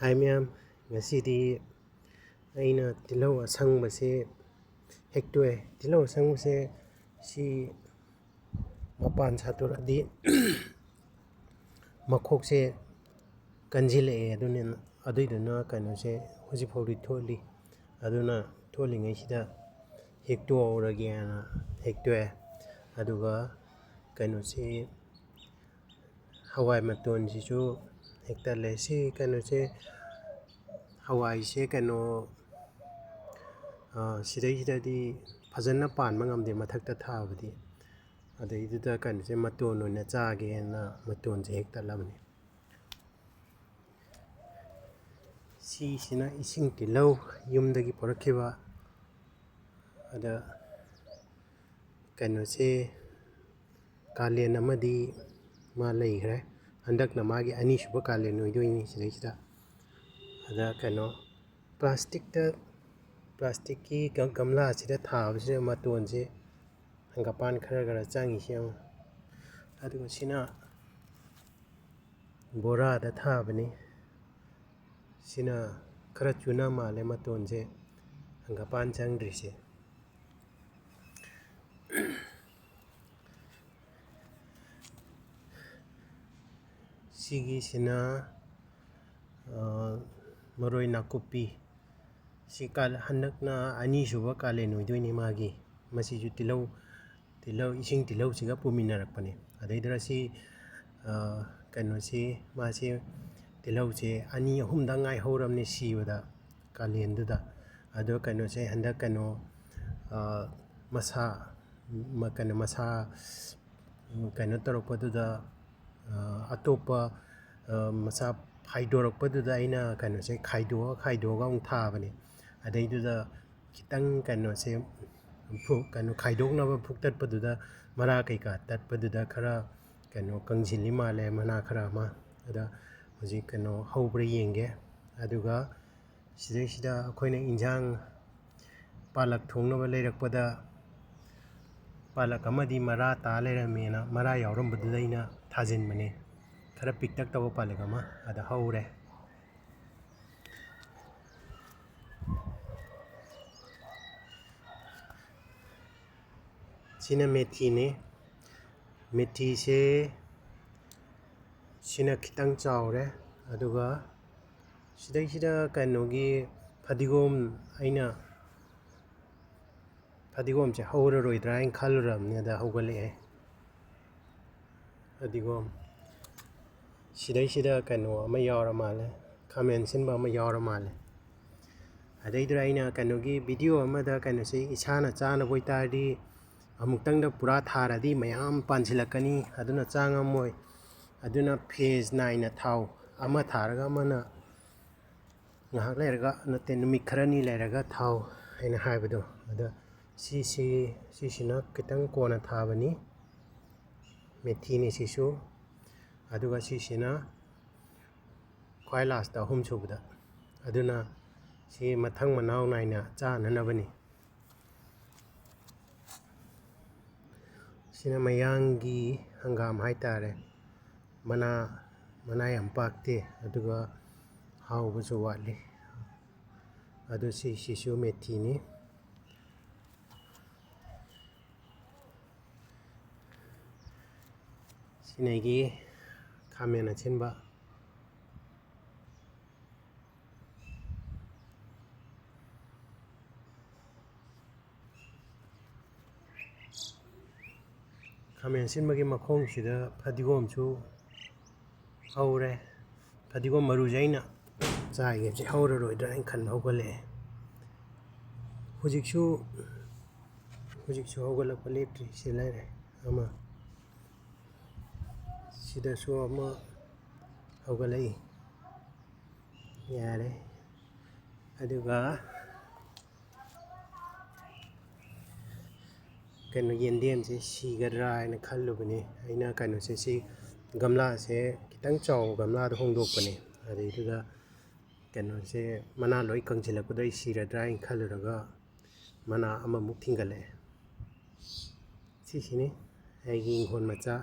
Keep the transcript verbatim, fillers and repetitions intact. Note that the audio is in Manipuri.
ꯍꯥꯏ ꯃꯌꯥꯝ, ꯉꯁꯤꯗꯤ ꯑꯩꯅ ꯇꯤꯜꯍꯧ ꯑꯁꯪꯕꯁꯦ ꯍꯦꯛꯇꯣꯛꯑꯦ꯫ ꯇꯤꯜꯍꯧ ꯑꯁꯪꯕꯁꯦ ꯁꯤ ꯃꯄꯥꯟ ꯁꯥꯠꯇꯣꯔꯛꯑꯗꯤ ꯃꯈꯣꯛꯁꯦ ꯀꯟꯁꯤꯜꯂꯛꯑꯦ꯫ ꯑꯗꯨꯅ, ꯑꯗꯨꯏꯗꯨꯅ ꯀꯩꯅꯣꯁꯦ ꯍꯧꯖꯤꯛ ꯐꯥꯎꯗꯤ ꯊꯣꯠꯂꯤ꯫ ꯑꯗꯨꯅ ꯊꯣꯠꯂꯤꯉꯩꯁꯤꯗ ꯍꯦꯛꯇꯣꯛꯍꯧꯔꯒꯦꯅ ꯍꯦꯛꯇꯣꯛꯑꯦ꯫ ꯑꯗꯨꯒ ꯀꯩꯅꯣꯁꯤ, ꯍꯋꯥꯏ ꯃꯇꯣꯟꯁꯤꯁꯨ ꯍꯦꯛꯇꯠꯂꯦ꯫ ꯁꯤ ꯀꯩꯅꯣꯁꯦ, ꯍꯋꯥꯏꯁꯦ ꯀꯩꯅꯣ, ꯑ, ꯁꯤꯗꯩꯁꯤꯗꯗꯤ ꯐꯖꯅ ꯄꯥꯟꯕ ꯉꯝꯗꯦ, ꯃꯊꯛꯇ ꯊꯥꯕꯗꯤ꯫ ꯑꯗꯩꯗꯨꯗ ꯀꯩꯅꯣꯁꯦ ꯃꯇꯣꯟ ꯑꯣꯏꯅ ꯆꯥꯒꯦꯅ ꯃꯇꯣꯟꯁꯦ ꯍꯦꯛꯇꯠꯂꯕꯅꯤ꯫ ꯁꯤꯁꯤꯅ ꯏꯁꯤꯡ ꯇꯤꯜꯍꯧ, ꯌꯨꯝꯗꯒꯤ ꯄꯨꯔꯛꯈꯤꯕ꯫ ꯑꯗ ꯀꯩꯅꯣꯁꯦ, ꯀꯥꯂꯦꯟ ꯑꯃꯗꯤ ꯃꯥ ꯂꯩꯈ꯭ꯔꯦ꯫ ꯍꯟꯗꯛꯅ ꯃꯥꯒꯤ ꯑꯅꯤꯁꯨꯕ ꯀꯥꯂꯦꯟ ꯑꯣꯏꯗꯣꯏꯅꯤ ꯁꯤꯗꯩꯁꯤꯗ꯫ ꯑꯗ ꯀꯩꯅꯣ, ꯄ꯭ꯂꯥꯁꯇꯤꯛꯇ, ꯄ꯭ꯂꯥꯁꯇꯤꯛꯀꯤ ꯒ-, ꯒꯝꯂꯥꯁꯤꯗ ꯊꯥꯕꯁꯤꯗ ꯃꯇꯣꯟꯁꯦ ꯍꯪꯒꯄꯥꯟ ꯈꯔ ꯈꯔ ꯆꯪꯉꯤꯁꯤ ꯌꯦꯡꯉꯨ꯫ ꯑꯗꯨꯒ ꯁꯤꯅ ꯕꯣꯔꯥꯗ ꯊꯥꯕꯅꯤ꯫ ꯁꯤꯅ ꯈꯔ ꯆꯨꯅ ꯃꯥꯜꯂꯦ ꯃꯇꯣꯟꯁꯦ ꯍꯪꯒꯄꯥꯟ ꯆꯪꯗ꯭ꯔꯤꯁꯦ꯫ ꯁꯤꯒꯤꯁꯤꯅ, ꯑ, ꯃꯔꯣꯏ ꯅꯥꯀꯨꯞꯄꯤ꯫ ꯁꯤ ꯀꯥ-, ꯍꯟꯗꯛꯅ ꯑꯅꯤꯁꯨꯕ ꯀꯥꯂꯦꯟ ꯑꯣꯏꯗꯣꯏꯅꯤ ꯃꯥꯒꯤ꯫ ꯃꯁꯤꯁꯨ ꯇꯤꯜꯍꯧ, ꯇꯤꯜꯍꯧ, ꯏꯁꯤꯡ ꯇꯤꯜꯍꯧꯁꯤꯒ ꯄꯨꯃꯤꯟꯅꯔꯛꯄꯅꯦ꯫ ꯑꯗꯩꯗꯨꯗ ꯁꯤ, ꯑ, ꯀꯩꯅꯣꯁꯤ, ꯃꯥꯁꯤ ꯇꯤꯜꯍꯧꯁꯦ ꯑꯅꯤ ꯑꯍꯨꯝꯗꯪ ꯉꯥꯏꯍꯧꯔꯕꯅꯤ ꯁꯤꯕꯗ ꯀꯥꯂꯦꯟꯗꯨꯗ꯫ ꯑꯗꯣ ꯀꯩꯅꯣꯁꯦ ꯍꯟꯗꯛ ꯀꯩꯅꯣ, ꯑ, ꯃꯁꯥ, ꯃ-, ꯀꯩꯅꯣ, ꯃꯁꯥ, ꯀꯩꯅꯣ ꯇꯧꯔꯛꯄꯗꯨꯗ, ꯑ, ꯑꯇꯣꯞꯄ, ꯑ, ꯃꯁꯥ ꯐꯥꯏꯗꯣꯔꯛꯄꯗꯨꯗ ꯑꯩꯅ ꯀꯩꯅꯣꯁꯦ ꯈꯥꯏꯗꯣꯛꯑ ꯈꯥꯏꯗꯣꯛꯑꯒ ꯑꯃꯨꯛ ꯊꯥꯕꯅꯦ꯫ ꯑꯗꯩꯗꯨꯗ ꯈꯤꯇꯪ ꯀꯩꯅꯣꯁꯦ ꯐꯨ-, ꯀꯩꯅꯣ ꯈꯥꯏꯗꯣꯛꯅꯕ ꯐꯨꯛꯇꯠꯄꯗꯨꯗ, ꯃꯔꯥ ꯀꯩꯀꯥ ꯇꯠꯄꯗꯨꯗ ꯈꯔ ꯀꯩꯅꯣ ꯀꯪꯁꯤꯜꯂꯤ ꯃꯥꯜꯂꯦ, ꯃꯅꯥ ꯈꯔ ꯑꯃ꯫ ꯑꯗ ꯍꯧꯖꯤꯛ ꯀꯩꯅꯣ ꯍꯧꯕ꯭ꯔꯥ ꯌꯦꯡꯒꯦ꯫ ꯑꯗꯨꯒ ꯁꯤꯗꯩꯁꯤꯗ ꯑꯩꯈꯣꯏꯅ ꯏꯟꯖꯥꯡ ꯄꯥꯂꯛ ꯊꯣꯡꯅꯕ ꯂꯩꯔꯛꯄꯗ, ꯄꯥꯂꯛ ꯑꯃꯗꯤ ꯃꯔꯥ ꯇꯥ ꯂꯩꯔꯝꯃꯦꯅ, ꯃꯔꯥ ꯌꯥꯎꯔꯝꯕꯗꯨꯗ ꯑꯩꯅ ꯊꯥꯖꯤꯟꯕꯅꯦ꯫ ꯈꯔ ꯄꯤꯛꯇꯛ ꯇꯧꯕ ꯄꯥꯂꯛ ꯑꯃ ꯑꯗ ꯍꯧꯔꯦ꯫ ꯁꯤꯅ ꯃꯦꯊꯤꯅꯤ꯫ ꯃꯦꯊꯤꯁꯦ ꯁꯤꯅ ꯈꯤꯇꯪ ꯆꯥꯎꯔꯦ꯫ ꯑꯗꯨꯒ ꯁꯤꯗꯩꯁꯤꯗ ꯀꯩꯅꯣꯒꯤ ꯐꯗꯤꯒꯣꯝ, ꯑꯩꯅ ꯐꯗꯤꯒꯣꯝꯁꯦ ꯍꯧꯔꯔꯣꯏꯗ꯭ꯔꯥ ꯍꯥꯏꯅ ꯈꯜꯂꯨꯔꯕꯅꯤ, ꯑꯗ ꯍꯧꯒꯠꯂꯛꯑꯦ ꯐꯗꯤꯒꯣꯝ꯫ ꯁꯤꯗꯩꯁꯤꯗ ꯀꯩꯅꯣ ꯑꯃ ꯌꯥꯎꯔ ꯃꯥꯜꯂꯦ, ꯈꯥꯃꯦꯟ ꯑꯁꯤꯟꯕ ꯑꯃ ꯌꯥꯎꯔ ꯃꯥꯜꯂꯦ꯫ ꯑꯗꯩꯗꯨꯗ ꯑꯩꯅ ꯀꯩꯅꯣꯒꯤ ꯚꯤꯗꯤꯑꯣ ꯑꯃꯗ ꯀꯩꯅꯣꯁꯦ ꯏꯁꯥꯅ ꯆꯥꯅꯕ ꯑꯣꯏꯇꯥꯔꯗꯤ ꯑꯃꯨꯛꯇꯪꯗ ꯄꯨꯔꯥ ꯊꯥꯔꯗꯤ ꯃꯌꯥꯝ ꯄꯥꯟꯁꯤꯜꯂꯛꯀꯅꯤ, ꯑꯗꯨꯅ ꯆꯥ ꯉꯝꯃꯣꯏ꯫ ꯑꯗꯨꯅ ꯐꯦꯖ ꯅꯥꯏꯅ ꯊꯥꯎ, ꯑꯃ ꯊꯥꯔꯒ ꯑꯃꯅ ꯉꯥꯏꯍꯥꯛ ꯂꯩꯔꯒ, ꯅꯠꯇꯦ, ꯅꯨꯃꯤꯠ ꯈꯔꯅꯤ ꯂꯩꯔꯒ ꯊꯥꯎ ꯍꯥꯏꯅ ꯍꯥꯏꯕꯗꯣ꯫ ꯑꯗ ꯁꯤꯁꯤ, ꯁꯤꯁꯤꯅ ꯈꯤꯇꯪ ꯀꯣꯟꯅ ꯊꯥꯕꯅꯤ, ꯃꯦꯊꯤꯅꯤ ꯁꯤꯁꯨ꯫ ꯑꯗꯨꯒ ꯁꯤꯁꯤꯅ ꯈ꯭ꯋꯥꯏ ꯂꯥꯁꯇ ꯑꯍꯨꯝꯁꯨꯕꯗ꯫ ꯑꯗꯨꯅ ꯁꯤ ꯃꯊꯪ ꯃꯅꯥꯎ ꯅꯥꯏꯅ ꯆꯥꯅꯅꯕꯅꯤ꯫ ꯁꯤꯅ ꯃꯌꯥꯡꯒꯤ ꯍꯪꯒꯥꯝ ꯍꯥꯏꯇꯥꯔꯦ꯫ ꯃꯅꯥ, ꯃꯅꯥ ꯌꯥꯝ ꯄꯥꯛꯇꯦ, ꯑꯗꯨꯒ ꯍꯥꯎꯕꯁꯨ ꯋꯥꯠꯂꯤ꯫ ꯑꯗꯨ ꯁꯤ, ꯁꯤꯁꯨ ꯃꯦꯊꯤꯅꯤ꯫ ꯁꯤꯅ ꯑꯩꯒꯤ ꯈꯥꯃꯦꯟ ꯑꯁꯤꯟꯕ꯫ ꯈꯥꯃꯦꯟ ꯑꯁꯤꯟꯕꯒꯤ ꯃꯈꯣꯡꯁꯤꯗ ꯐꯗꯤꯒꯣꯝꯁꯨ ꯍꯧꯔꯦ꯫ ꯐꯗꯤꯒꯣꯝ ꯃꯔꯨꯁꯦ ꯑꯩꯅ ꯆꯥꯏꯒꯦꯁꯦ ꯍꯧꯔꯔꯣꯏꯗ꯭ꯔꯥ ꯍꯥꯏꯅ ꯈꯟꯕ ꯍꯧꯒꯠꯂꯛꯑꯦ꯫ ꯍꯧꯖꯤꯛꯁꯨ, ꯍꯧꯖꯤꯛꯁꯨ ꯍꯧꯒꯠꯂꯛꯄ ꯂꯦꯞꯇ꯭ꯔꯤ꯫ ꯁꯤ ꯂꯩꯔꯦ ꯑꯃ, ꯁꯤꯗꯁꯨ ꯑꯃ ꯍꯧꯒꯠꯂꯛꯏ꯫ ꯌꯥꯔꯦ꯫ ꯑꯗꯨꯒ ꯀꯩꯅꯣ, ꯌꯦꯟꯗꯦꯝꯁꯦ ꯁꯤꯒꯗ꯭ꯔꯥ ꯍꯥꯏꯅ ꯈꯜꯂꯨꯕꯅꯤ꯫ ꯑꯩꯅ ꯀꯩꯅꯣꯁꯦ, ꯁꯤ ꯒꯝꯂꯥꯁꯦ ꯈꯤꯇꯪ ꯆꯥꯎꯕ ꯒꯝꯂꯥꯗ ꯍꯣꯡꯗꯣꯛꯄꯅꯦ꯫ ꯑꯗꯩꯗꯨꯗ ꯀꯩꯅꯣꯁꯦ, ꯃꯅꯥ ꯂꯣꯏ ꯀꯪꯁꯤꯜꯂꯛꯄꯗ ꯑꯩ ꯁꯤꯔꯗ꯭ꯔꯥ ꯍꯥꯏꯅ ꯈꯜꯂꯨꯔꯒ ꯃꯅꯥ ꯑꯃꯃꯨꯛ ꯊꯤꯡꯒꯠꯂꯛꯑꯦ꯫ ꯁꯤꯁꯤꯅꯤ ꯑꯩꯒꯤ ꯏꯪꯈꯣꯜ ꯃꯆꯥ꯫